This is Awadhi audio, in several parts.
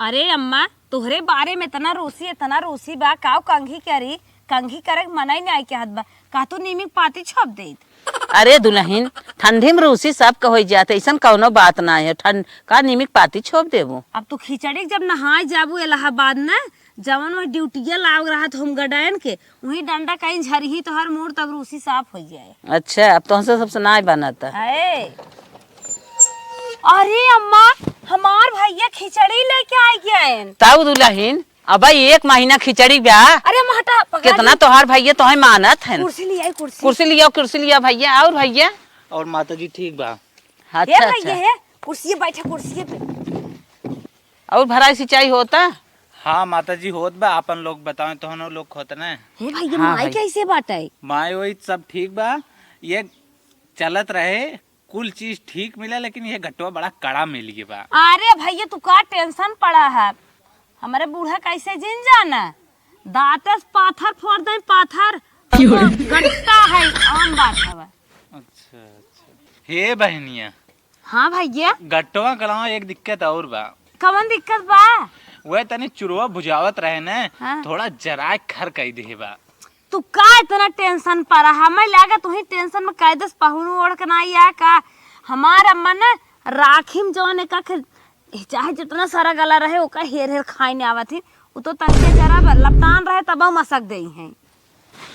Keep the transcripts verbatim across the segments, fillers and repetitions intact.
अरे अम्मा, तोहरे बारे में इतना रूसी, इतना रूसी बा, काऊ कंघी करी, कंघी करे के मना ही नहीं कहत बा, का तू नीमी के पाती छोप देत? अरे दुलहिन, ठंडी में रूसी सबके होइ जात, अइसन कउनो बात नाहीं है। ठंड का नीमी के पाती छोप देबू? अब तू खिचड़ी के जब नहाए जाबू इलाहाबाद न, जवन वह ड्यूटिया लाग रहत होमगार्डन के, वही डंडा कहीं झरिही तोहर मूड़, तब रूसी साफ होइ जाए। अच्छा, अब तोहसे सबसे नाहीं बनत। है। अरे अम्मा, हमार भइया खिचड़ी लेके आइ गएन। तब दुलहिन, अबे एक महीना खिचड़ी बा। अरे अम्मा, हटा, पकड़ केतना ली। तोहार भइया तोहे मानत हन। कुर्सी लियाई, कुर्सी। कुर्सी लियाओ, कुर्सी लियाओ भइया। और भइया? और माता जी ठीक बा? अच्छा, हे भइया, अच्छा। हे, कुर्सी बैठा, कुर्सी पे। और भराई सिंचाई होता? हाँ माता जी, होत बा। आपन लोग बताओ, तोहनो लोग होत ना? हे भइया, हाँ माई भइया। कैसे बाटे? माई वही सब ठीक बा। ये चलत रहे, कुल चीज ठीक मिला, लेकिन ये गट्टवा बड़ा कड़ा मिल गया बा। अरे भइया, तू का टेंशन पड़ा है? हमरे बूढ़ा कैसे जिन जाना, दांते से पाथर फोड़ दे, पाथर। क्यों? गट्टा है, आम बात हवा। अच्छा, अच्छा। हे बहनिया। हाँ भइया। गट्टवा के अलावा एक दिक्कत और बा। कवन दिक्कत बा? वह तनी चुरवा बुझावत रहे न, हाँ। थोड़ा जराए खर कई दे बा। तू का इतना टेंशन पा रहा? हमें लागा तू ही टेंशन में कायदे से पहुनू ओढ़ के ना आया का? हमार अम्मा न राखी में जवन एक आखे, चाहे जितना सारा गला रहे, ओका हेर हेर खाए ने आवत ही। उ तो तनिके जरा ब-, लपटान रहे, तब हम मसक देई हैं।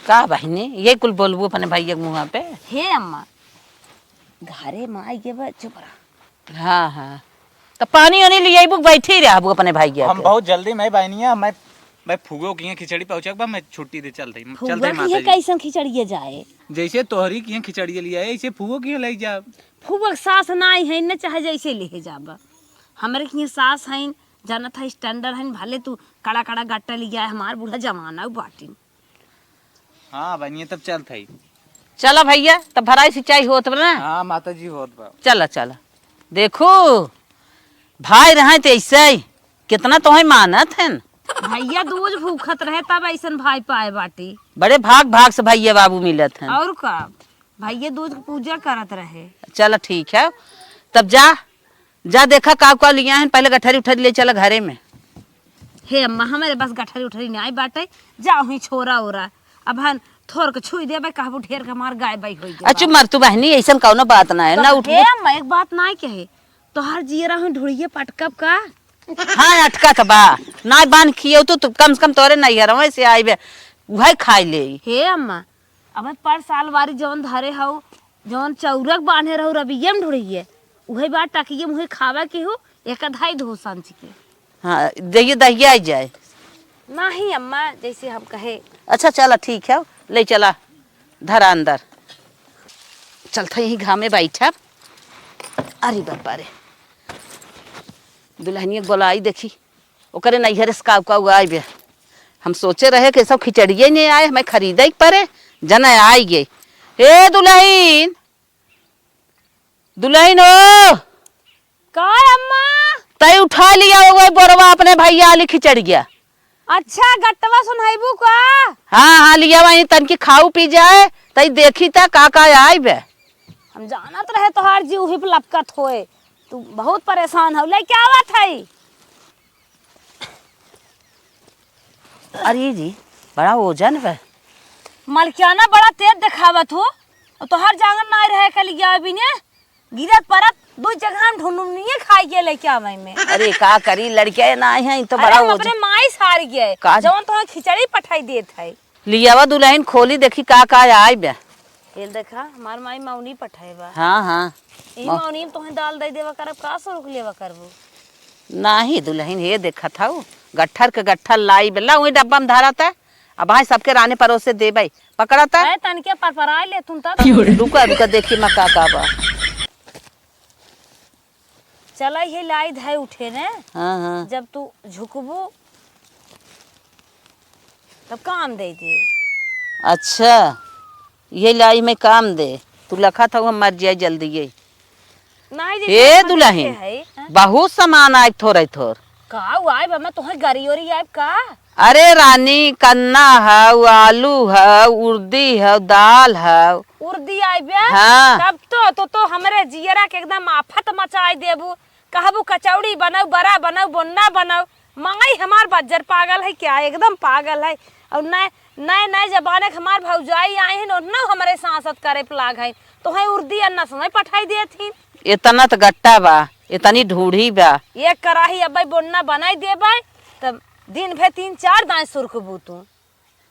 का बहिनी, ये कुल बोलबू अपने भैया के मुँह पे? हे अम्मा, घरे में आई के बा, चुप रहा। हाँ, हाँ। त पानी ओनी लियाइबू, बैठी रहबू अपने भैया हम के। बहुत जल्दी में बहनिया, मैं, मैं फुगो किहे खिचड़ी पहुँचक बा, मैं छुट्टी दे चल रही, चल फुगो रही माता किहे जी। कैसन खिचड़िए जाए? जैसे तोहरी किहे खिचड़िए लियाए, ऐसे फुगो किहे ले जाब। फुगो के सास नाई है, न चाहे जैसे ले जाब। हमरे किहे सास हैं, जानत है, स्टैंडर्ड हैं, भले तू कड़ा कड़ा गट्टा लियाए, हमार बूढ़ा जमाना उ बाटिन। हाँ बहनिया, तब चलत हई। चला भैया, तब भराई सिंचाई होत बा ना? हाँ माता जी, होत बा। चला, चला। देखू, भाई रहे त ऐसे ही, कितना तोहे मानत हन। भैया दूज भूखत रहे, तब ऐसन भाई पाए बाटी। बड़े भाग, भाग से भैया बाबू मिलत हन। और का, भैया दूज के पूजा करत रहे। चला ठीक है, तब जा, जा देखा का का लिया है, पहले गठरी उठरी ले चला घरे में। हे अम्मा, हमरे बस गठरी उठरी नाई बाटे, जा वहीं छोरा ओरा। अब हम थोर के छुई देबे, कहबू ढेर के मार गाय बाई होई गया। अच्छा मर तू बहनी, ऐसन कौनो बात ना है, ना तो उठ। हे अम्मा, एक बात नाई कहे, तोहार जियरा हुई ढुड़िए पटकब का? हाँ, अटका त बा, नाई बांध खियो तू, तू कम से कम तोरे नैहरवे से आइबे, उहे खाई ले। हे अम्मा, अब पर साल वारी जवन धरे हऊ, जवन चौरक बांधे रहू रबिये में ढुड़िए, उहे बात टकिए मुहे खावा के हो, एक अधाई धो सांझ के। हाँ, जइए दहिया आई जाए। नहीं अम्मा, जैसे हम कहे। अच्छा चला ठीक है, ले चला धरा अंदर। चलत है यही घामे बैठब। अरे बापा रे, दुल्हनिया के बोलाई देखी। ओकरे नैहरे से काऊ काऊ आइबे। हम सोचे रहे कि सब खिचड़िए नहीं आए, हमें खरीदे के परे, जना आई गए। ए दुलहिन, दुलहिन हो। का अम्मा? तई उठा लिया वो बोरवा अपने भैया आली खिचड़िया। अच्छा, गट्टवा सुनहैबू का? हाँ, हाँ, लिया वहीं तनकी खाऊ पी जाए, तई देखी त का का आइबे। हम जानत रहे तोहार जीव उही पे लपकत होए, तू बहुत परेशान हो, लेके आवत है। अरे जी, बड़ा ओजन बा। मलकियाना बड़ा तेज देखावत हो, और तोहार जांगर नाई रहे के लिया बिने, गिरत परत दू जगह हम ढुनुनिये खाई के लेके आवे में। अरे का करी, लड़के ना आए हैं, तो अरे बड़ा हम ओजन। अपने माई सार गए, का? जवन तोहार खिचड़ी पठाई देत है। लियावा दुलहिन खोली देखी का का आइबे। ये देखा, हमार माई मौनी पठाए बा। हाँ, हाँ। ई मौ- मौनी में तोहे दाल दे देवा करब, का सो रुक लेवा करबू? नाही दुलहिन, हे देखत हऊ, गट्ठर के गट्ठर लाइबे, ला वही डब्बा में धरा त, अब भाई सबके राने परोसे देबे, पकड़ा त। अरे तनके परपराए ले तुम तब। रुका, रुका, देखी मैं का का बा। चला, ये लाई धाय उठे ने। हाँ, हाँ। जब तू झुकबू, तब काम दे दे। अच्छा, ये लाई में काम दे। तू लखा था, हम मर जाए जल्दी ये। नहीं, ए जैसे दुलहिन, है, हाँ? बहुत सामान आए थोरे थोर। का आए बा, मैं तोहे गरी ओरी आए का? अरे रानी, कन्ना हउ, आलू हउ, उर्दी हउ, दाल हउ। उर्दी आइबे? हाँ। तब तो, तो, तो हमरे जियरा के एकदम आफत मचाई देबू। कहबू कचौड़ी बनउ, बरा बनउ, बोन्ना बनउ, माई हमार बज्जर पागल है क्या, एकदम पागल है। अउर नए नए नए जमाने के हमार भौजाई आई हैं, उन्हों हमरे सांसत करे पे लाग है, तो है उर्दी अन्ना समय पठाई दिए थी। इतना तो गट्टा बा, इतनी ढूढ़ी बा। एक कराही अब्बे बोन्ना बनाई देबे, तब दिन भर तीन चार दाएं सुरखबू तू।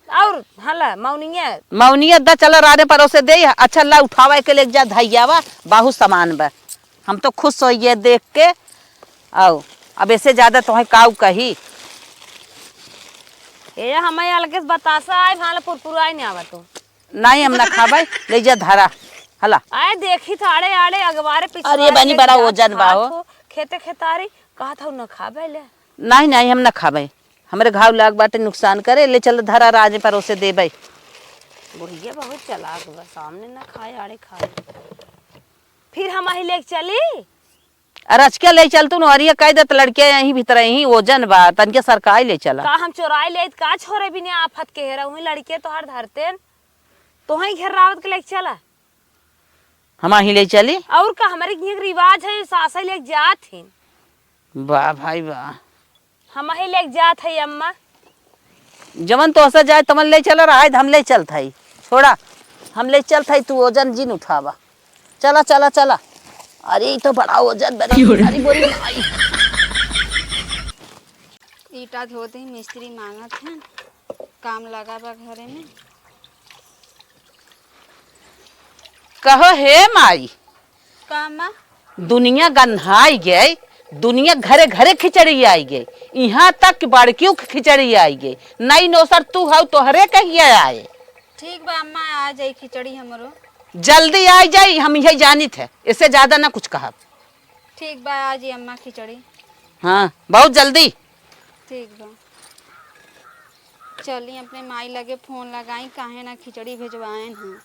और हला मौनिया। मौनिया दा चला राने परोसे दे। अच्छा ला उठावा के ले जा धैयावा, बहुत सामान बा। हम तो खुश होइए देख के। आओ, अब ऐसे ज्यादा तोहे काऊ कही। ए, हमें अलगे से बतासा आए, भाला पुरपुराए नहीं आवा तू। नहीं, हम ना खाबे, ले जा धरा। हला। आए देखी था, आड़े, आड़े, अगवारे, पिछवारे अरे, बनी के बड़ा जात ओजन बा खात हो। हो, खेते खेतारी, कहा था ना खाबे ले। नहीं, नहीं, हम ना खाबे। हमरे घाव लाग बाटे, नुकसान करे, ले चल धरा राज परोसे देबे। बुढ़िया बहुत चालाक बा, सामने ना खाए, आड़े खाए। फिर हम ही लेके चली। अरे अचके ले चल तू, नोहरिया कह देत लड़के यहीं भीतर, यहीं ओजन बा, तनके सरकाई ले चला। का हम चोराई ले, का छोरे बिना आफत के हेरा, वहीं लड़के तोहार धरते, तोहई घेर रावत के लेके चला। हम ही ले चली। और का, हमारे यहाँ के रिवाज है, सासई लेके जात ही। वाह भाई वाह। हम ही लेके जात है अम्मा। जवन तोहसे जाए तवन ले चला रहा है, हम ले चलत है। छोड़ा, हम ले चलत है, तू ओजन जिन उठावा। चला, चला, चला। अरे, ई तो बड़ा ओजन बरे। अरे, बोली भाई। ईटा धो दे, मिस्त्री मांगत हैं, काम लगा बा घरे में। कहो हे माई। का माँ? दुनिया गन्हाई गई, दुनिया घरे घरे खिचड़ी आई गई, यहाँ तक कि बड़कियों की खिचड़ी आई गई। नई नौसर तू हऊ, तोहरे कहिए आए। ठीक बा अम्मा, आ जाई खिचड़ी हमरो। जल्दी आ जाई, हम यही जानित है, इससे ज्यादा ना कुछ कहब। ठीक बा, आ जाई अम्मा खिचड़ी। हाँ, बहुत जल्दी। ठीक बा। चली अपने माई लगे फोन लगाई, काहे ना खिचड़ी भेजवाएन हम।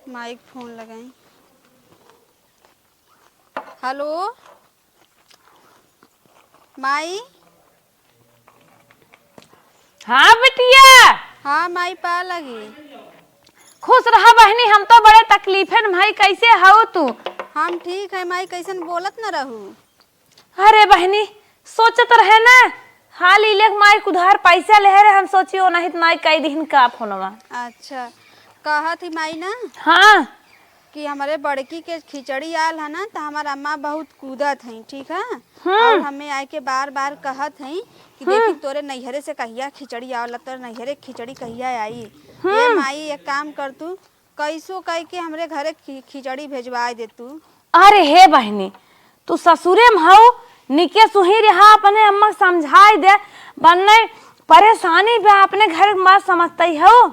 माई के फोन लगाई। हेलो माई। हाँ बिटिया। हाँ माई, पा लगी। खुश रहा बहनी, हम तो बड़े तकलीफन में हई, कैसे हऊ तू? हम ठीक है माई, कैसन बोलत न रहू? अरे बहनी, सोचत रहे ना, हाल ई लेख माई कुधार पैसा लेहे रहे, हम सोची ओ नहीं त माई कई दिहिन का फोनवा। अच्छा, कहत ही माई ना हाँ। कि हमरे बड़की के खिचड़ी आल है ना, त हमार अम्मा बहुत कूदत हैं, ठीक है? हम्म। और हमें आए के बार बार कहत हैं कि हम्म। देखी तोरे नैहरे से कहिया खिचड़ी आवला, तोरे नैहरे खिचड़ी कहिया आई? हम्म। ए माई, एक काम कर तू, कैसो कह के हमरे घरे खि-, खिचड़ी भेजवाए दे तू। अरे हे बहिनी, तू ससुरे में हऊ, निके सुही रहा, अपने अम्मा के समझाए दे, बन्ने परेशानी बा, अपने घर के बात समझतई हऊ।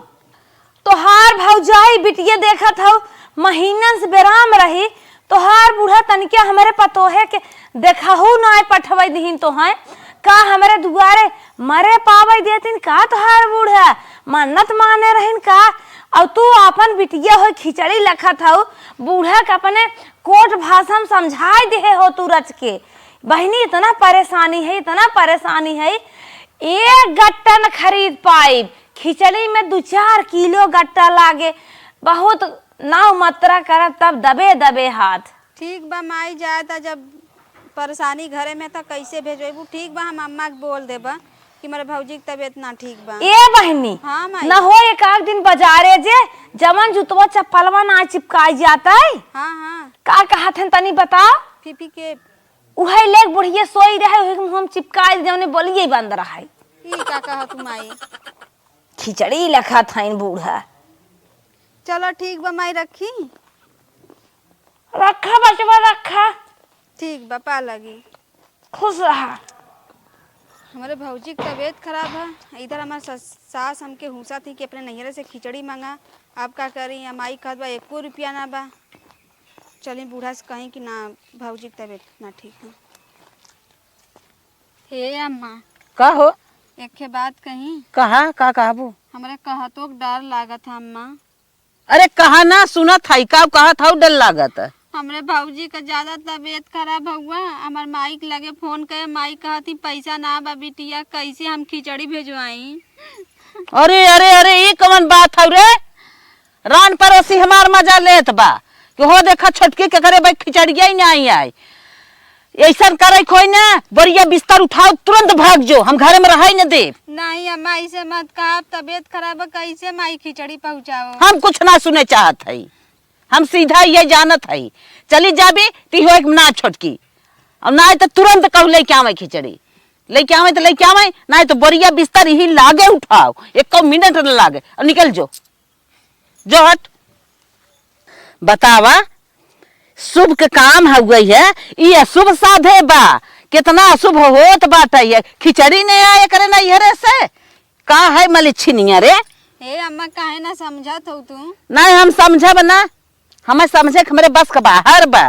तोहार भौजाई बिटिये देखत हऊ, महीनन से बेराम रही, तोहार बूढ़ा तनिके हमरे पतोहे के देखहू नाय पठवै दिहिन तोहैं। का हमरे दुआरे मरे पावै देतिन का तोहार बूढ़ा? मन्नत माने रहिन का? अउ तू आपन बिटिया होई खिचड़ी लखत हऊ, बूढ़ा के अपने कोट भाषा में समझाय दिहे हो तू रच के। बहिनी, इतना परेशानी है, इतना परेशानी है, एक गट्टा न खरीद पाइब। खिचड़ी में दू चार किलो गट्टा लागे, बहुत नाव मात्रा करब तब दबे दबे हाथ। ठीक बा माई, जाए त जब परेशानी घरे में त कैसे भेजबू? ठीक बा, हम अम्मा के बोल देबा कि हमारे भौजी के तबीयत ना ठीक बा। ए बहिनी, हाँ माई। न हो एक आध दिन बाजारे जे जवन जुतवा चप्पलवा ना चिपकाई जाता है। हाँ, हाँ। का कहत हन तनी बताओ? फीफी के। उहे लेक बुढ़िया सोई रहे, उहे के मुँह में चिपकाई दे, जवने बोलिए बंद रहे। ई का कहत हूँ माई? खिचड़ी लखत हईन बूढ़ा। चलो ठीक बा माई, रखी। रखा बचवा, रखा। ठीक बा, पा लगी। खुश रहा। हमारे भौजी के तबीयत खराब है, इधर हमार सस-, सास हमके हुंसा थी कि अपने नैहरे से खिचड़ी मंगा। अब का करी, या माई कहत बा एको रुपया ना बा। चली बूढ़ा से कहीं कि ना, भौजी के तबीयत ना ठीक है। हे अम्मा। का हो? एक ठे बात कही। कहा, का कहबू? हमरा कहतो के डर लागत है अम्मा। अरे कहा ना, सुनत हई, का कहत हऊ, डर लागत। हमरे भौजी का ज्यादा तबीयत खराब हउआ, हमार माई के लगे फोन करे, माई कहत ही पैसा ना बा बिटिया, कैसे हम खिचड़ी भेजवाई? अरे, अरे, अरे, ई कवन बात हऊ रे? रान पड़ोसी हमार मजा लेत बा कि हो देखा छोटकी के घरे भाई खिचड़िया ही नहीं आई। ऐसन करे कोई ना, बोरिया बिस्तर उठाओ, तुरंत भाग जो, हम घर में रहे न देब। नहीं अम्मा, ऐसे मत कहा, अब तबीयत खराब है, कैसे माई खिचड़ी पहुँचाओ? हम कुछ ना सुने चाहत हई, हम सीधा ये जानत हई। चली जाबी ती हो एक ना छोटकी, और ना तो तुरंत कहू लेके आवे खिचड़ी, लेके आवे तो लेके आवे, ना तो बोरिया बिस्तर यही लागे उठाओ, एको मिनट न लागे, और निकल जो। जो हट। बतावा, शुभ के काम हउए है, ई अशुभ साधे बा। कितना अशुभ होत बाटे है, खिचड़ी ने आए करे नैहरे से। का है मलिछिनिया रे? ए अम्मा, काहे ना समझत हो तू? नहीं, हम समझब ना, हमें समझे के हमरे बस के बाहर बा।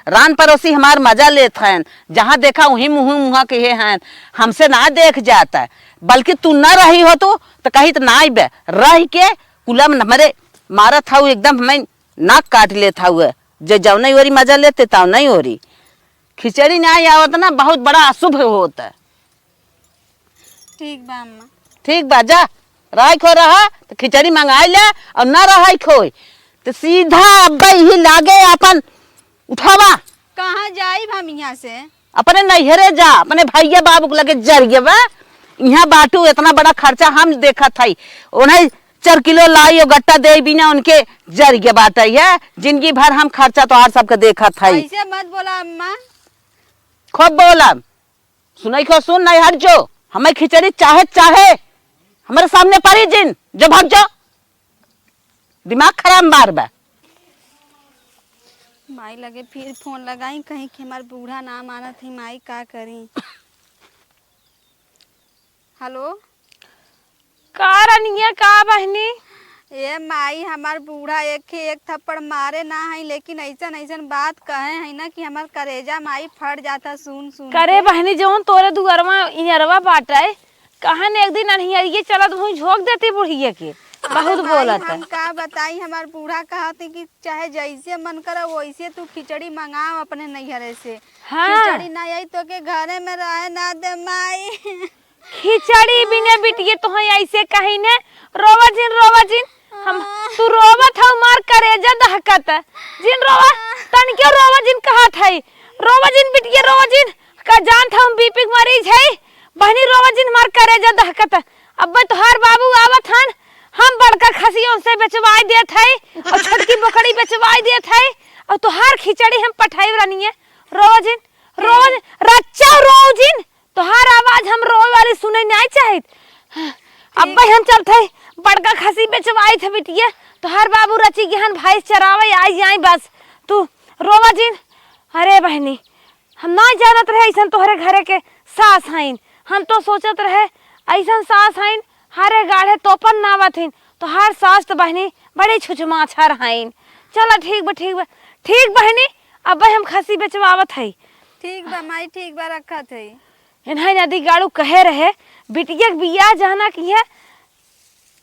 रान पड़ोसी हमार मजा लेत हैं, जहाँ देखा वहीं मुँह मुँहा के हैं, हमसे ना देख जाता। बल्कि तू ना रही हो तू, तो कही तो ना आइबे। रह के कुलम हमरे मारत हऊ, एकदम हमें नाक काट लेत हऊ। जे जौने ओरी मजा लेते तौने ओरी। खिचड़ी ना आवत ना, बहुत बड़ा अशुभ होत। ठीक बा अम्मा। ठीक बा, जा। रहाई खो रहा तो खिचड़ी मंगाई ले, और ना रहाई खोई तो सीधा अब्बे ही लागे अपन उठावा। कहाँ जाइब हम यहाँ से? अपने नैहरे जा, अपने भैया बाबू के लगे जरिए बा। यहाँ बाटू इतना बड़ा खर्चा हम देखत हई, उन्हें चार किलो लाई और गट्टा दे बिना उनके जरिए बाटे है। जिंदगी भर हम खर्चा तोहार सबके देखत हई। ऐसे मत बोला अम्मा। खूब बोला। सुनाई को सुन, नहीं हट जो। हमें खिचड़ी चाहे, चाहे हमारे सामने परी जिन, जो भाग जो। दिमाग खराब मार बा। माई लगे फिर फोन लगाई, कहीं कि हमार बूढ़ा ना मानत ही, माई का करी। हेलो। का रनिया, का बहनी? ए माई, हमार बूढ़ा एक ही एक थप्पड़ मारे ना है, लेकिन ऐसन ऐसन बात कहे है ना कि हमार करेजा माई फट जाता सुन सुन करे के। बहनी, जौन तोरे दुअरवा इहरवा बाटे, कहन एक दिन अनहियरिये चलत वहीं झोंक देती बुढ़िया के। अरे बहुत माई, बोलत है। हम का बताई, हमार बूढ़ा कहते कि चाहे जैसे मन करे वैसे तू खिचड़ी मंगाव अपने नैहरे से। हाँ। खिचड़ी ना आई तो के घरे में रहे ना दे माई। खिचड़ी बिने बिटिये तोहई ऐसे कही ने, रोवा जिन, रोवा जिन। हम, तू रोवत हऊ, मार करेजा दहकत। जिन रोवा, तनिके रोवा जिन कहत हई। रोवा जिन बिटिये, रोवा जिन। का जानत हऊ हम बीपी के मरीज हई? बहनी रोवा जिन, मार करेजा दहकत। अब्बे तोहार बाबू आवत हन, हम बड़का खसी उनसे बेचवाई देत हई और छोटकी बकरी बेचवाई देत हई और तोहार खिचड़ी हम पठाई रनिये। रोवा जिन, रोवा जिन, रच्चा रोवा जिन। तोहार आवाज हम रोवे वाली सुने नाई चाहित। अब्बे हम चलत हई, बड़का खसी बेचवाई थे बिटिया, तोहार बाबू रची गहन भैंस चरावे आई जाई बस। तू रोवा जिन। अरे बहनी, हम ना जानत रहे ऐसन तोहरे घरे के सास हईन। हम तो सोचत रहे ऐसन सास हईन, हरे गाढ़े तोपन नावत हईन। तोहार सास तो बहनी बड़ी छुछमाछर हईन। चला ठीक बा, ठीक बा, ठीक बहनी, अब्बे हम खसी बेचवावत हई। ठीक बा माई, ठीक बा, रखत हई। इन्हें नदी गाड़ू कहे रहे, बिटिया के बियाह जहना की है,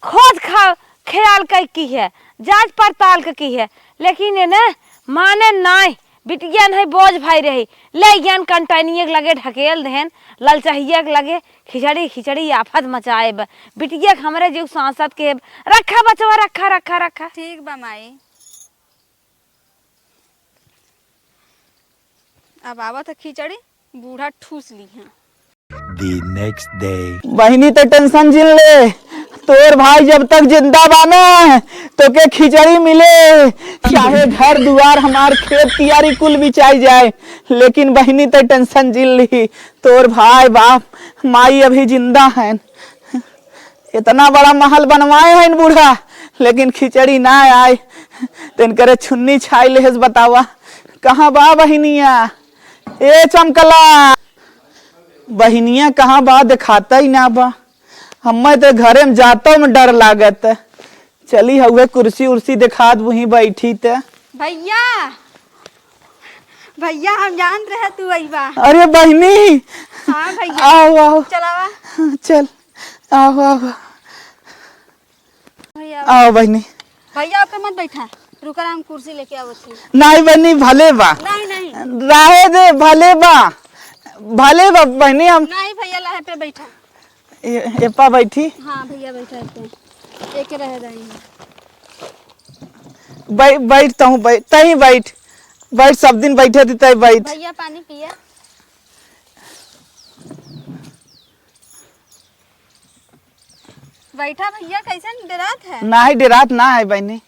खोज खा-, ख्याल कई की है, जांच पड़ताल के की है, लेकिन इन्हें माने नाय, बिटिया नहीं बोझ भाई रही, ले ज्ञान कंटैनिया के लगे ढकेल देहन, ललचहिया के लगे खिचड़ी, खिचड़ी आफत मचाए बा। बिटिया के हमरे जीव सांसत के रखा बचवा, रखा, रखा, रखा। ठीक बा माई। अब आवत है खिचड़ी, बूढ़ा ठूस ली हैं। The next day। बहिनी, ते tension जिन ले, तोर भाई जब तक जिंदा बा ना, तोके खिचड़ी मिले, चाहे घर दुआर हमार खेत कियारी कुल बिचाई जाए, लेकिन बहिनी, ते tension जिन ली, तोर भाई, बाप, माई अभी जिंदा हैं। इतना बड़ा महल बनवाए हैं बूढ़ा, लेकिन खिचड़ी ना आए। तो इनकरे छुन्नी छाई लेहस, बतावा, कहाँ बा बहिनिया? ए चमकला, बहिनिया कहाँ बा? देखाता ही ना बा। हमें तो घरे में जातो में डर लागत। चली हउए कुर्सी उर्सी देखात, वहीं बैठी त। भैया, भैया, हम जानत रहे तू अइबा। अरे बहिनी। हाँ भैया। आओ, आओ। चलावा। चल, आओ, आओ। भैया। आओ बहिनी। भैया, ओके मत बैठा। रुका, हम कुर्सी लेके आवत ही। नहीं बहिनी, भले बा। नहीं, नहीं। रहे दे, भले बा। भले बा बहिनी, हम नहीं भैया, लाहे पे बैठा। ए, एपा बैठी? हाँ भैया, बैठा है। एक रह रही है। बै-, बैठ तहूँ, बैठ, तहीं बैठ। बैठ, सब दिन बैठे थी, तहीं बैठ। भैया, पानी पिया। बैठा भैया, कैसन डेरात है? नाही, डेरात ना है बहिनी।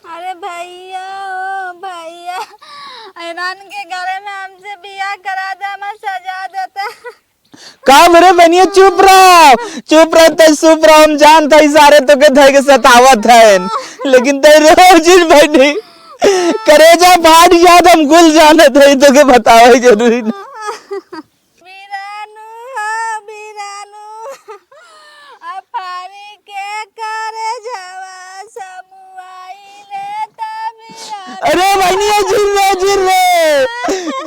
अरे भैया, ओ भैया, ऐलान के घरे में हमसे बियाह करा दे, हमें सजा देता। का मेरे बहिनिया, चुप रहो, चुप रहो, तै चुप रहो, हम जानत हई सारे तोके धै के सतावत हैं, लेकिन तै रो जिन बहिनी, करेजा फाट जात, हम कुल जानत हई, तोके बतावे जरूरी ना। बिरानू हो, बिरानू, अफारी के करेजवा समुआइले त बिरानू। अरे बहिनिया, जिन रे, जिन रे,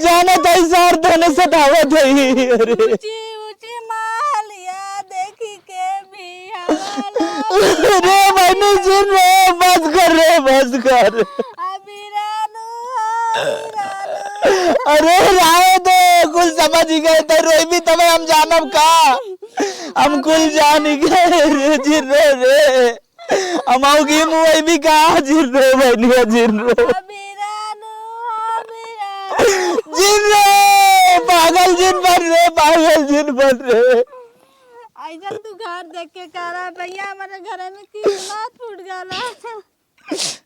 जानत हई सार तोहने सतावत हई, अरे। ऊंची ऊंची महलिया देखी के बिहावा लागल। रे बहिनी, जिन रे, बस कर रे, बस कर। अबिरानू हो, अबिरानू। अरे राय दे, कुल समझ ही गए, तो रोई भी तबे हम जानब का? हम कुल जान ही गए रे, जिन रे, रे। हम आओगी मुँह भी का, जिन रे, बहिनिया, जिन रे। अबिरानू हो, अबिरानू। जिन रे, पागल जिन बन रे, पागल जिन बन रे। ऐसन तू घर देख के करा भैया, हमारे घर में किस्मत फूट गला।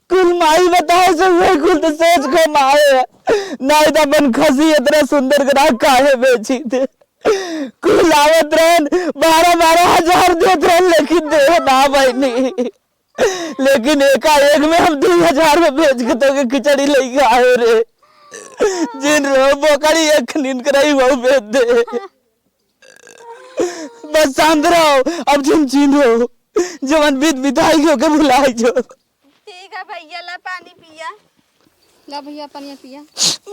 कुल माई बताए से हुए, कुल तो सोच के माए है। नाहीं तो अपन खसी इतना सुंदर करा काहे बेची थे। कुल आवत रहन, बारह बारह हजार देत रहन, लेकिन दे ना बहिनी। लेकिन एकाएक में हम दुई हजार में बेच के तोके खिचड़ी लेके आए रे। जिन रो बोकड़ी एक नींद कराई वो बेच दे। बस शांत रहो, अब जिन जिन रहो, जवन बीत बिताई गयो के भुलाई जो। ठीक है भैया, ला पानी पिया। ला भैया, पानी पिया।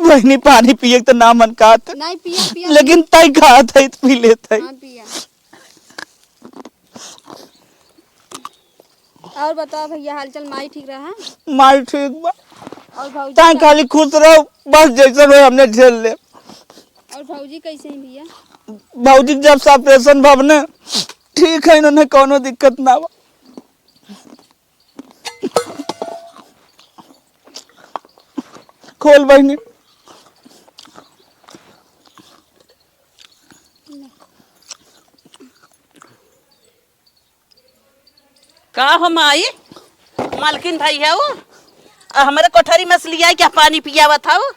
बहिनी, पानी पिए के तो ना मन कहत। नहीं, पिया, पिया, लेकिन पिया। तै कहत है तो पी लेत है। हाँ, पिया। और बताओ भैया, हालचाल माई ठीक रहा? माई ठीक बा। और भौजी तैं का-, खाली खुश रहो, बस जैसे रहो हमने झेल ले। और भौजी कैसे हैं भैया? भौजी जब से ऑपरेशन भवने ठीक है, इन्होंने कोनो दिक्कत ना बा। खोल बहिनी। का हो माई, मालकिन भई है वो, आ हमरे कोठरी में से लिया क्या पानी पियावत हऊ?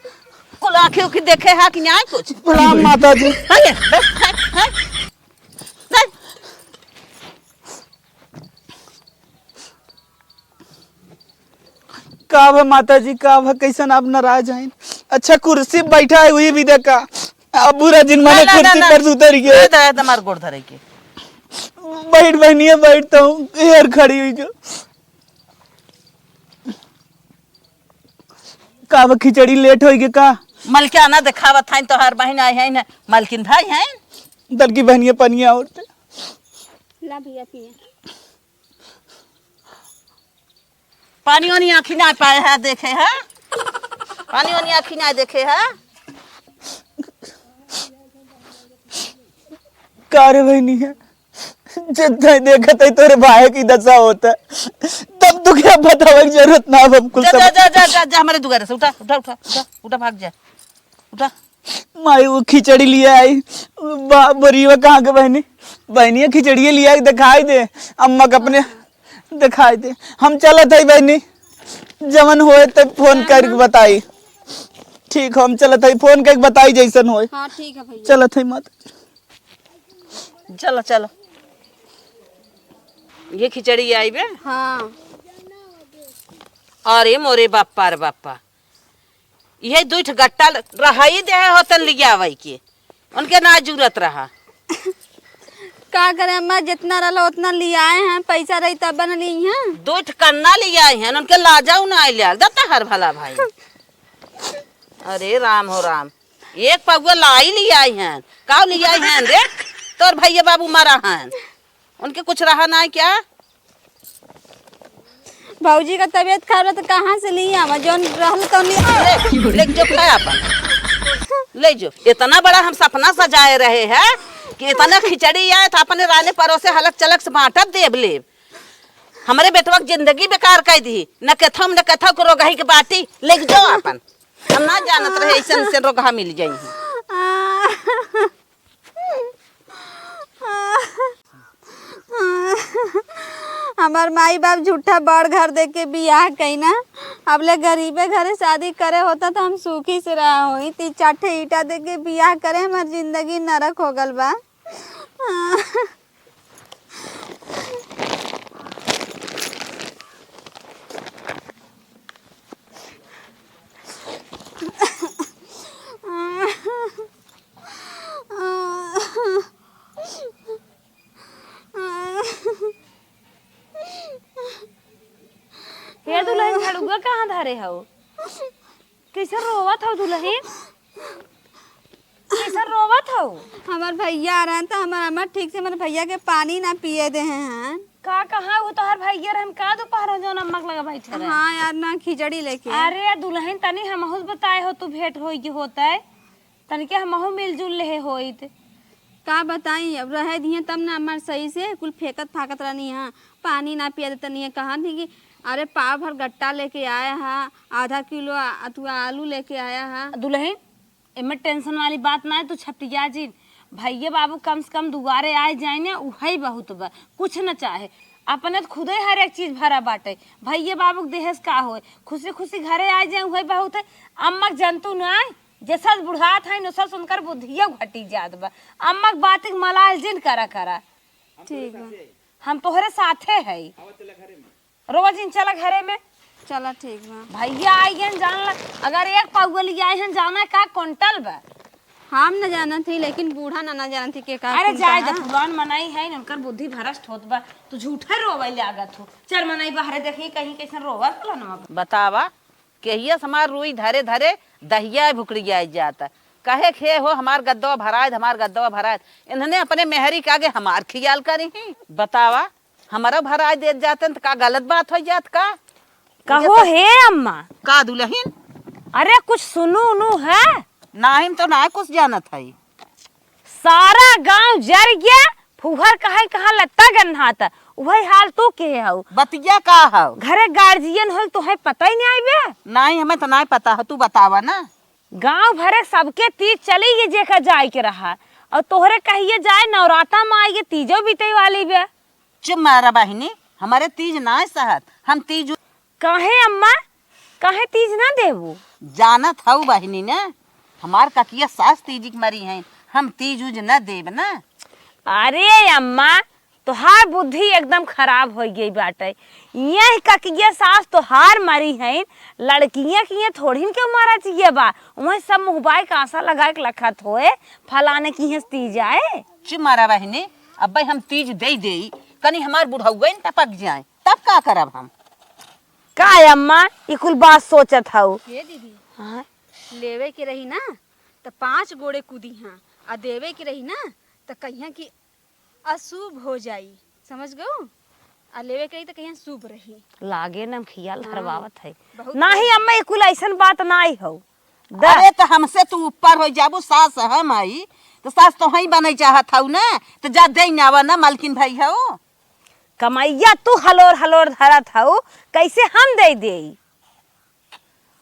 कुल आँखी उखी देखे है कि नाहीं कुछ? प्रणाम माता जी। अरे, बस, हट, हट, हट। का भा माता जी, का भा, कैसन आप नाराज हैं? अच्छा, कुर्सी बैठा है, वही भी देखा। अब बुरा जिन माने ना, ना, कुर्सी ना, पर से उतर गए। ए, द-, ए, तुम्हार गोड़ धरे के। बैठ बहनिया, बैठ तो हूँ, यार खड़ी हुई जो। का भा खिचड़ी लेट होई के का? मलकिन ना देखावत हैं, तोहार बहिन आई हैं ना, मलकिन भई हैं। दलकी बहनिया पनिया औरते। ला भैया पिए। पानी वानी आँखी ना पाए है, देखे है। पानी वानी आँखी ना देखे है। का रे बहनी है, जितना देखत है तोरे भाई की दशा होता है, तब तो क्या बतावे की जरूरत ना, अब हम कुल जा, समझ जा, जा, जा, जा, जा, हमारे दुआरे से उठा, उठा, उठा, उठा, उठा, भाग जा, उठा। माई, वो खिचड़ी लिया आई। बा-, बोरिया कहाँ के बहनी? बहनिया, खिचड़िया लिया आई, दिखाई दे। अम्मा के अपने दिखाई दे। हम चलत हई बहनी, जवन होए तो फोन करके बताई। ठीक हो, हम चलत हई, फोन करके बताई जैसन होए। हाँ, ठीक है भैया। चलत हई माता। चलो, चलो। ये खिचड़ी आई बे? हाँ। अरे मोरे बाप्पा रे बाप्पा। इहे दुइ ठो गट्टा रहाई देहे होतन लियावै के, उनके ना जरूरत रहा। का करे अम्मा, जितना रहल उतना लियाए हैं, पैसा रही तब न ली हैं। दुइ ठो कन्ना लियाए हैं, उनके लाजाऊ ना आइल यार, दत्ता हर भला भाई। अरे राम हो राम, एक पौवा लाई लियाए हैं, का लियाए हैं रे? तोर भैया बाबू मरा हैं, उनके कुछ रहा ना क्या? भौजी का तबीयत खराब रहा तो कहाँ से ली आवा? जौन रहल तौन ली आवा। ले, ले जो खाए अपन। ले जो। इतना बड़ा हम सपना सजाए रहे हैं कि इतना खिचड़ी आए तो अपने राने परोसे हलक चलक से बांटब देब लेब। हमरे बेटवा के जिंदगी बेकार कर दी। न केथम न केथव के रोगही के बाटी। ले जो अपन। हम ना जानत रहे ऐसन से रोगहा मिल जाई। हमार माई बाप झूठा बड़ घर देके बियाह कइना। अब ले गरीबे घरे शादी करे होता तो हम सुखी से रहा होई। ती चार ठे ईंटा देके बियाह करे, हमार जिंदगी नरक हो गल बा। हे दुलहिन, झड़ुआ कहाँ धरे हउ? कइसे रोवत हउ दुलहिन? कइसे रोवत हउ? हमार भइया आ रहन त हमार अम्मा ठीक से हमार भइया के पानी ना पिए देहे हैं। का कहाँ वो तोहर भइया रहन का दोपहर में जौन अम्मा के लगे बैठे रहे? हाँ यार, ना खिचड़ी लेके। अरे दुलहिन, तनी हमहू से बताए हो, तू भेंट होई के होतै। तनिके हमहू मिलजुल लेहे होइत। का बताई, अब रहे दिहे तब ना हमार सही से कुल फेंकत फाकत रहनी हाँ, पानी ना पिया देतनी है। कहा थी कि अरे पाव भर गट्टा लेके आया हा, आधा किलो आ-, अथुआ आलू लेके आया हा। दुलहिन, एमे टेंशन वाली बात ना है, तू छतिया जिन। भइये बाबू कम से कम दुआरे आए जाए ने, उहई बहुत बा, कुछ न चाहे। अपने त खुदे हर एक चीज भरा बाटे। भइये बाबू के देहे से का होए, खुशी खुशी घरे आए जाए, उहई बहुत है। अम्मा के जनतू ना आए, जैसा बुढ़ात है, ओसा उनकर बुद्धियो घटी जात बा। अम्मा के बात के मलाल जिन करा करा। ठीक बा। हम तोहरे साथे है। रोवा जिन चला घरे में। चला ठीक बा। भइया आई गन जान ला, अगर एक पौवा ले आए हैं, जाना का कुंटल बा। हम न जानत ही, लेकिन बूढ़ा ना, ना जानत ही के का अरे कुंटल जाए बा। जब पुरान मनई है, उनकर बुद्धि भ्रष्ट होत बा। तू झूठे रोवे लागत हो। चल मनई बाहरे देखी कहीं कइसन रोवा फलानवा बा। बतावा, केहिया से हमार रुई धरे धरे दहिया भुकड़िया जाता। कहे खे हो हमार गद्दवा भराए द, हमार गद्दवा भराए द। इन्हने अपने मेहरी के आगे हमार खियाल करी ही। बतावा, हमरो भराए देत जातन त का गलत बात होइ जात का? कहो हे अम्मा। का दुलहिन? अरे कुछ सुनू उनू है? नाही, हम तो ना कुछ जानत है। सारा गांव जर गया, फुहर कहे कहाँ लत्ता गन्हात, उहई हाल तू के हऊ। बतिया का हऊ? घरे गार्जियन होल तोहे पता ही नहीं आइबे। नाही, हमें तो नाही पता हो, तू बतावा ना। गांव भरे सबके तीज चली गई जेका जाए के रहा, और तोहरे कहिए जाए नवराता में आई गए तीजो बीते वाली बे। चुप मारा बहिनी, हमरे तीज नाय सहत, हम तीज उ- काहे अम्मा, काहे तीज ना देबू? जानत हऊ बहिनी ने, हमार ककिया सास तीज के मरी हैं, हम तीज उज न देब ना। अरे अम्मा, तोहार बुद्धि एकदम खराब होइ गई बाटे। यह ककिया सास तोहार मरी हैं, लड़कियां किए थोड़िन के मारा चाहिए बा, वह सब मुहबाई का आशा लगाए के लखत होए, फलाने किहे तीज आए। चुप मारा बहिनी, अब्बे हम तीज देई देई, कनी हमार बुढ़ौआ न टपक जाए, तब का करब हम? का अम्मा, ई कुल बात सोचत हऊ? हे दीदी, हाँ? लेवे के रही ना, त पाँच गोड़े कूदी हाँ, आ देवे के रही ना, त कहिया कि अशुभ हो जाई, समझ गऊ? आ लेवे के रही त कहिया शुभ रही। लागे न हम खियाल हाँ, धरवावत है। बहुत नाही बढ़िया। अम्मा, ई कुल अइसन बात नाही हऊ। दा। अरे, त हमसे तू ऊपर होइ जाबू, सास हम हई, त सास तोहई बनै चाहत हऊ ना, त जा देइ न आवा ना, मलकिन भई हऊ। कमैया तू हलोर हलोर धरत हऊ, कैसे हम देइ देई?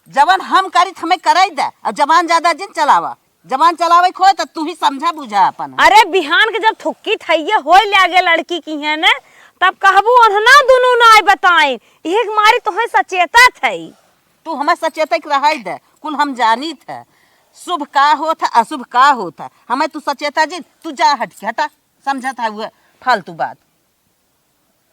जवन हम करी त हमें करइ द, अउर जबान ज्यादा जिन चलावा, जबान चलावे खोए त तू ही समझा बुझा अपन। अरे, बिहान के जब थुक्की थइये होए लागे लड़की किहे न, तब कहबू ओन्हना दुनू नाय बताइन, इहे के मारी तोहे सचेतत हई। तू हमें सचेतै के रहै दे, कुल हम जानित है। शुभ का होत है, अशुभ का होत है, हमें तू सचेता जिन, तू जा हट के, हटा, समझत है उहे फालतू बात।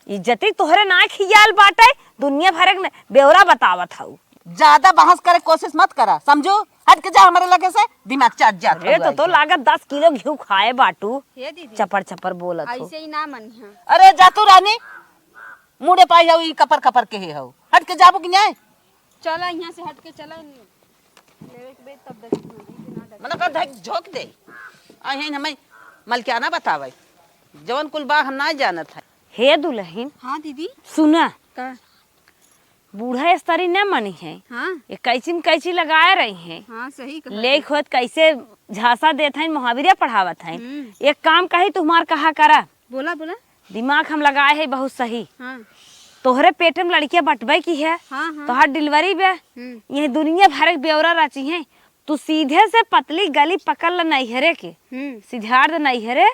इज्जती तोहरे ना खियाल बाटे, दुनिया भर के न-, ब्यौरा बतावत हऊ। ज्यादा बहस करे कोशिश मत करा, समझू? हट के जा हमरे लगे से, दिमाग चाट जात अरे, हऊ तो, आई तो के। लागत दस किलो घिउ खाए बाटू, हे दीदी, चपर चपर बोलत हो। ऐसे ही ना मनिहा। अरे, जा तू रानी, मुड़े पाई हऊ, ई कपर कपर के हे हऊ, हट के जाबू कि नहीं? चला, यहाँ से हट के चला, लेवे के बे तब दस ना दे। मना कर धक झोंक दे। आ, यहीं हमें मलकियाना बतावे। जवन कुल बा हम ना जानत है। हे दुलहिन। हाँ दीदी। सुना। का? बूढ़ा स्त्री न मनी है। हाँ। ये कैंची में कैंची लगाए रही है। हाँ, सही कहा। लेख होत कैसे झांसा देत हैं, मुहावरिया पढ़ावत हैं। हम्म। एक काम कही, तू हमार कहा करा। बोला, बोला। दिमाग हम लगाए है बहुत सही। हाँ। तोहरे पेट में लड़किया बटबे की है। हाँ, हाँ। तोहार डिलीवरी बे। हम्म। ये दुनिया भर के ब्यौरा रची है। तू सीधे से पतली गली पकड़ ल नैहरे के। हम्म। सिधार द नैहरे,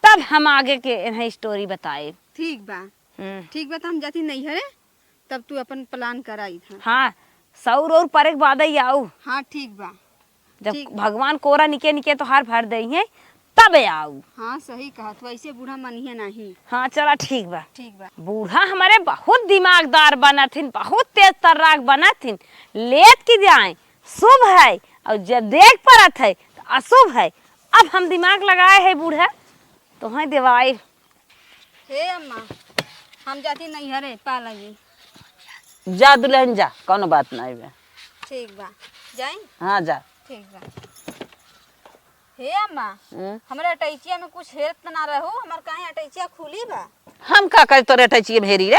तब हम आगे के इन्हें स्टोरी बताए। ठीक बा। हम्म। ठीक बा, त हम जाती नैहरे, तब तू अपन plan करा इधर। हाँ, सौर और परे के बाद ही आऊ। हाँ, ठीक बा। जब ठीक बा। भगवान कोरा निके निके तोहार भर देइहैं, तब आऊ। हाँ, सही कहत, वैसे बूढ़ा मनिहे नाही। हाँ, चला, ठीक बा। ठीक बा। बूढ़ा हमरे बहुत दिमागदार बनत हिन, बहुत तेज तर्राक बनत हिन। लेत की जाए, शुभ है, और जब देख परत है, तो अशुभ है। अब हम दिमाग लगाए है बूढ़ा, तोहैं देवाई। हे अम्मा, हम जाती नैहरे, पा लगी। जा दुल्हन जा, कौनो बात नहीं बा। ठीक बा, जाई? हाँ, जा। ठीक बा। हे अम्मा, हम्म? हमरे अटैचिया में कुछ हेरत ना रहू, हमर काहे अटैचिया खुली बा? हम का करे तोरे अटैचिया में हेरी रे?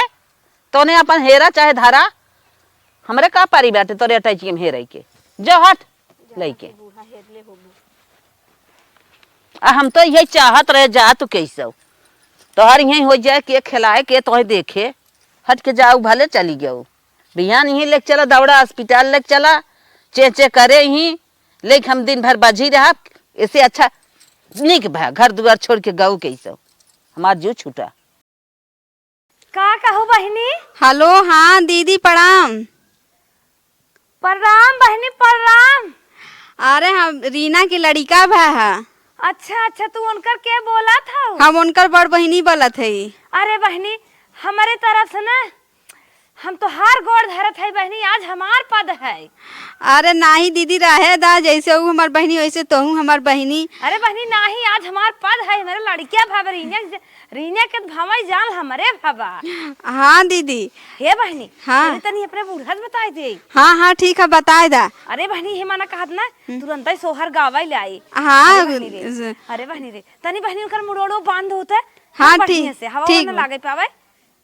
तोने अपन हेरा चाहे धरा, हमरे का पारी बाटे तोरे अटैचिया में हेरे के? जो हट, लइके। बूढ़ा हेरले होबू। आ हम तो यही चाहत रहे, जा तू कैसो। तोहर यहीं हो जाए के, खिलाए के, तोहे देखे। हट के जाऊ, भले चली गऊ। बिहान यहीं लेके चला, दौड़ा अस्पताल लेके चला, चें चें करे यहीं, लेके हम दिन भर बजी रहब। इससे अच्छा निक भा घर दुआर छोड़ के गऊ कैसो, हमार जीव छूटा। का कहू बहिनी? हेलो, हाँ दीदी, प्रणाम। प्रणाम बहिनी, प्रणाम। अरे, हम रीना के लड़िका भा है। अच्छा, अच्छा, तू उनकर के बोलत हऊ? हम उनकर बड़ बहिनी बोलत हई। अरे बहिनी, हमरे तरफ से ना, हम तोहार गोड़ धरत हई बहिनी, आज हमार पद है। अरे नाही दीदी, रहे दा, जैसे ऊ हमार बहिनी, वैसे तोहू हमार बहिनी। अरे बहिनी, नाही, आज हमार पद है, हमरे लड़किया भा बा, रीना के, रीना के भवई जाल हमरे भा बा। हाँ दीदी। हे बहिनी, हाँ। अरे तनी अपने बूढ़ा से बताई दे। हाँ, हाँ, ठीक है, बताए दा। अरे बहिनी, हे माना कहत ना, हम्म। तुरंत ही सोहर गावे ले आई। हाँ, अरे बहिनी रे, ज- अरे बहिनी रे, तनी बहिनी ओकर मुड़ोड़ो बांध होते। हाँ, हाँ, बढ़िया ठीक, से, हवा ठीक ना बा। लागे पावे।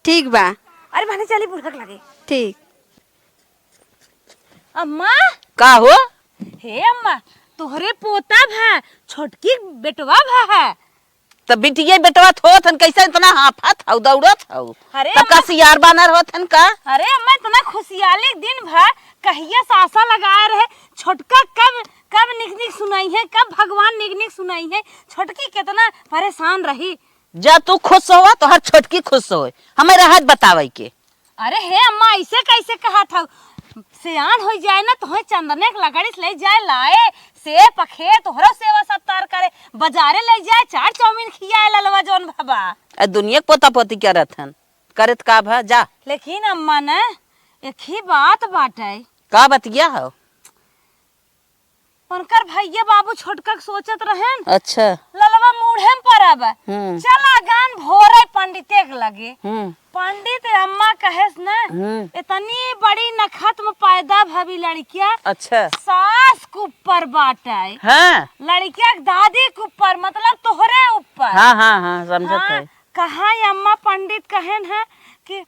ठीक बा। अरे बहिनी, चली बूढ़ा के लगे। ठीक। अम्मा। का हो? हे अम्मा, तोहरे पोता भा, छोटकी बेटवा भा है। त बिटिया बेटवा त होत हन, कैसे इतना हाफत हऊ, दौड़त हऊ? अरे तब का अम्मा, सियार बानर होत हन का? अरे अम्मा, इतना खुशियाली दिन भा, कहिया से आशा लगाए रहे, छोटका कब, कब निक निक सुनइहैं, कब भगवान निक निक सुनइहैं, छोटकी कितना परेशान रही। जा तू खुश होवा, तोहर छोटकी खुश होए, हमें रहत बतावे के। अरे हे अम्मा, ऐसे कैसे कहत हऊ? सियान होइ जाए ना, तोहे चंदने के लकड़ी से ले जाए लाए, से पखे तोहरो सेवा सत्कार करे, बाजारे ले जाए, चाट चाउमीन खियाए ललवा जौन भा बा। आ दुनिया के पोता पोती करत हन, करत का भा, जा। लेकिन अम्मा ने एक ही बात बाटे। का बतिया हो? उनकर भैया बाबू छोटका के सोचत रहेन। अच्छा। ललवा मूढ़े में परब। हम्म। चला गान भोरे पंडिते के लगे। हम्म। पंडित अम्मा कहेस न, हम्म। इतनी बड़ी नखत में पैदा भवी लड़किया। अच्छा। सास के ऊपर बाटे। हाँ। लड़किया के दादी के ऊपर, मतलब तोहरे ऊपर। हाँ, हाँ, हाँ, समझत हाँ, है। कहाँ अम्मा पंडित कहेन है कि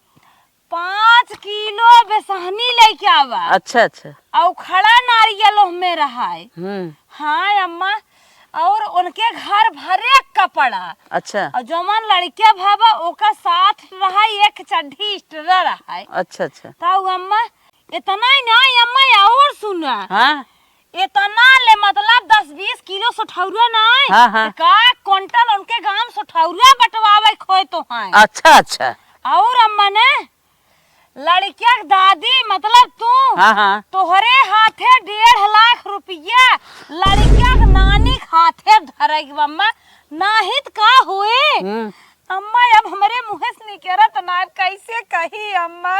पाँच किलो बेसहनी लेके आवा। अच्छा, अच्छा। और खड़ा नारियल ओहमे रहाय। हम्म। हाँ अम्मा, और उनके घर भरे कपड़ा। अच्छा। और जौन लड़के भवा ओका साथ रहाय, एक चड्ढी extra रहाय। अच्छा, अच्छा। तब अम्मा, इतना ही ना अम्मा, और सुना। हाँ। इतना ले मतलब दस बीस किलो सोठौरा ना है। हाँ, हाँ। का कुंटल उनके गांव सोठौरा बटवावे खोए तो हैं। अच्छा, अच्छा। और अम्मा ने लड़किया के दादी, मतलब तू, हाँ, हाँ। तोहरे हाथे डेढ़ लाख रुपया लड़किया के नानी के हाथे धरे के बा, अम्मा, नाहीं त का होए? हम्म। अम्मा, अब हमरे मुँहे से निकरत ना, अब कैसे कही अम्मा?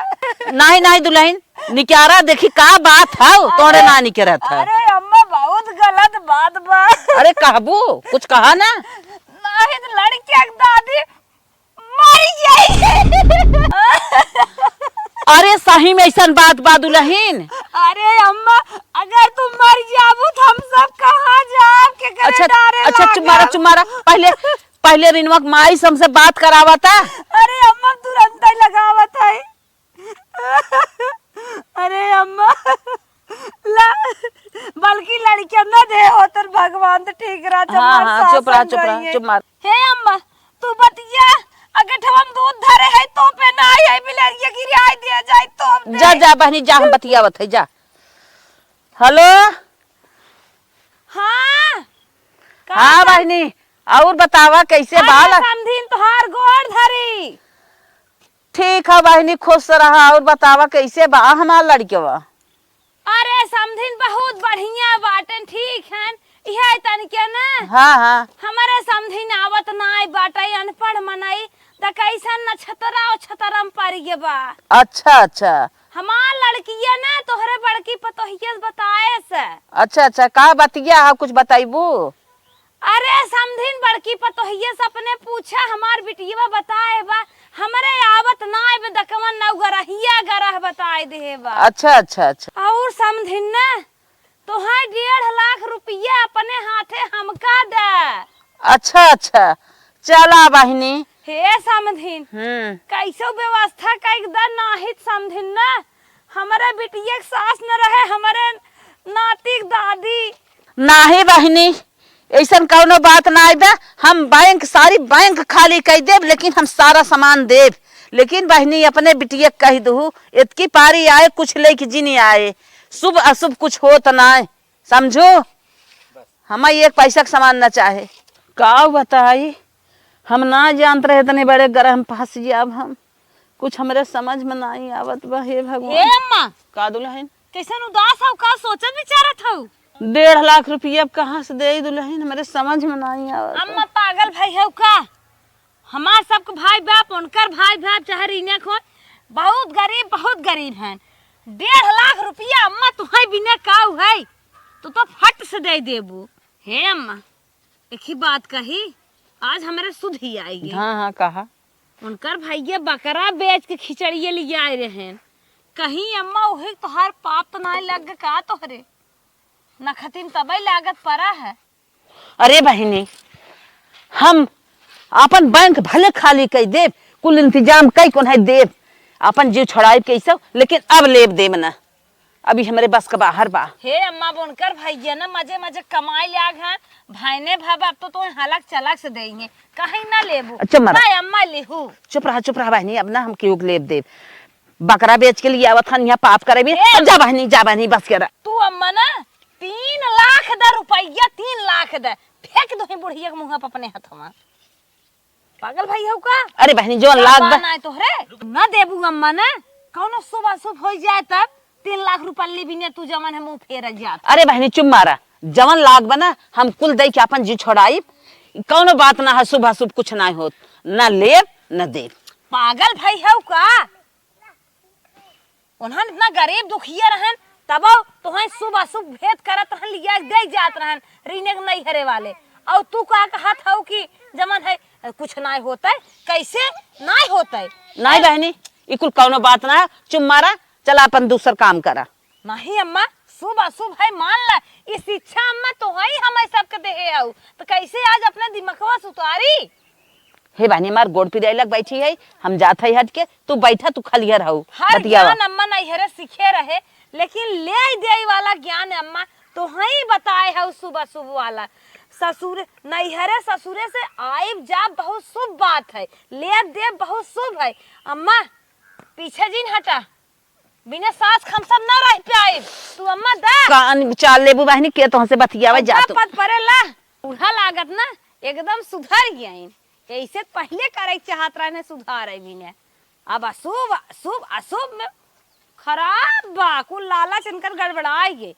नाहीं, नाहीं दुलहिन, निकारा देखी का बात हौ, तोरे अरे, ना निकरत है। अरे अम्मा, बहुत गलत बात बा। अरे कहबू, कुछ कहा ना। नाहीं त लड़किया के दादी मर जाई। अरे सही में ऐसन बात बा दुलहिन? अरे अम्मा, अगर तू मर जाबू त हम सब कहाँ जाब? केकरे अच्छा, डारे अच्छा, चुप मारा, लागब? चुप मारा। पहिले, पहिले रिनवा के माई से हमसे बात करावा ता। अरे अम्मा, तुरंत ही लगावत है। अरे अम्मा, ला, बल्कि लड़किया न दे होतन भगवान त ठीक रहा, हाँ, हमार हाँ, सास चुप रहा, हम चुप रहा, गई है। चुप मार। हे अम्मा, तू बतिया, अगर ठवन दूध धरे है तो पे ना आई है, बिलरिया गिराई दिया जाए तो हम जा, दे। जा बहनी, जा, हम बतियावत है, जा। हेलो। हाँ। का हाँ कर- बहनी, और बतावा कैसे अरे बाल? समधिन तोहार गोड़ धरी। ठीक है बहिनी, खुश रहा। और बतावा, कैसे बा हमार लड़कवा? अरे समधिन, बहुत बढ़िया बाटेन, ठीक हन। इहे तनिके ना, हाँ, हाँ। हमरे समधिन आवत नाय बाटे, अनपढ़ मनई, त कैसन नक्षत्रा उक्षत्रा में पड़ गए बा। अच्छा, अच्छा। हमार लड़किया ना तोहरे बड़की पतोहिया से बताए से। अच्छा, अच्छा, का बतिया है, कुछ बताइबू? अरे समधिन, बड़की पतोहिया से अपने पूछा, हमार बिटिया बताए बा, हमरे आवत नाय बे दकवन नौ गरहिया गरह बताए देहे बा। अच्छा, अच्छा, अच्छा। और समधिन ना, तोहे डेढ़ लाख रुपया अपने हाथे हमका दे। अच्छा, अच्छा, चला बहिनी। हे समधिन, हम्म। कैसो व्यवस्था कइक द, नाहित समधिन ना, हमरे बिटिया के सास न रहे, हमरे नाती के दादी। नाही बहिनी, ऐसन कौनो बात ना आइबे। हम बैंक, सारी बैंक खाली कइ देब, लेकिन हम सारा सामान देब। लेकिन बहिनी, अपने बिटिया के कहि दहू, एतकी पारी आए, कुछ लेके जिनी आए, शुभ अशुभ कुछ होत नाय, समझो। हमें एक पैसा के सामान ना चाहे। का बताई, हम ना जानत रहे इतने बड़े गरह में फंस जाब हम। कुछ हमरे समझ में नाई आवत बा, हे भगवान। हे अम्मा, का दुल्हन? कैसन उदास हऊ, का सोचत विचारत हऊ? डेढ़ लाख रुपया अब कहाँ से देई दुल्हन, हमरे समझ में नाई आवत बा। अम्मा पागल भई हऊ का? हमार सबके भाई बाप, उनकर भाई बाप, चाहे रीना खोन, बहुत गरीब, बहुत गरीब हन। डेढ़ लाख रुपया अम्मा तुहई बिना काऊ है, तू तो फट से दे देबू। हे अम्मा, एक ही बात कही, आज हमरे सुधि आई गई। हाँ, हाँ, कहा। उनकर भैया बकरा बेच के खिचड़िया लियाए रहेन। कहीं अम्मा, वही तोहार पाप तो नाय लग का तोहरे? नखतिन तबे लागत परा है। अरे बहिनी, हम आपन बैंक भले खाली कइ देब, कुल इंतजाम कइ कोन्हई देब, आपन जीव छोड़ाइब कैसे, लेकिन अब लेब देब ना। अभी हमरे बस के बाहर बा। हे अम्मा, अब उनकर भैया ना मजे मजे कमाई लाग हैं, भाईने भाई बाप तो तोहे हलक चलक से देइहें, कहीं ना लेबू। अच्छा, मरा। ना अम्मा, लिहू। चुप रहा, चुप रहा बहिनी, अब ना हम केहू के लेब देब। बकरा बेच के लिए आवत हन, यहाँ पाप करे भी। ए! अब जा बहिनी, जा बहिनी, बस करा। तू अम्मा ना, तीन लाख द रुपया, तीन लाख द, फेंक दो ही बुढ़िया के मुँह पर अपने हथवा। पागल भई हऊ का? अरे बहिनी, जौन का लाग बा बा। नाय तोहरे, ना देबू अम्मा ना, कौनो शुभ अशुभ होइ जाए तब तीन लाख रुपया ली बिना तू जवन है मुँह फेर जात। अरे बहिनी, चुप मारा, जवन लाग बा ना, हम कुल दे के आपन जीव छोड़ाइब, कौनो बात ना है, शुभ अशुभ कुछ ना होत, ना लेब ना देब। पागल भई हऊ का? उन्हन इतना गरीब दुखिया रहन, तबो तोहई शुभ अशुभ भेद करत रहन, लिया के दे जात रहन रीने के नैहरे वाले। और तू का कहत हऊ कि जमन है, कुछ नाय होतै, कैसे नाय होतै? नाय बहिनी, ई कुल कौनो बात ना है, चुप मारा, चला अपन दूसर काम करा। नहीं अम्मा, शुभ अशुभ है, मान ला, ई शिक्षा अम्मा तोहई हमई सबके देहे हऊ, तो कैसे आज अपने दिमगवा सुतारी? हे बहिनी, हमार गोड़ पिराई लग बैठी है, हम जात है हट के, तू बैठा, तू खलिहर हऊ, हर बतियावा। ज्ञान अम्मा नैहरे सीखे रहे, लेकिन ले देई वाला ज्ञान अम्मा तोहई बताए हऊ शुभ अशुभ वाला। ससुर, नैहरे ससुरे से आइब जाब बहुत शुभ बात है, लेब देब बहुत शुभ है। अम्मा, पीछे जिन हटा, बिना सास खमसम ना रह पाइब। तू अम्मा दा। कान चाल लेबू बहिनी, के तोहसे बतियावे अब जा का तू। पद परेला? बूढ़ा लागत ना, एकदम सुधर गइन। ऐसे पहिले करे के चाहत रहने, सुधार है बिना। अब अशुभ, शुभ, अशुभ में खराब बा, कुल लालच इनकर गड़बड़ाई गे।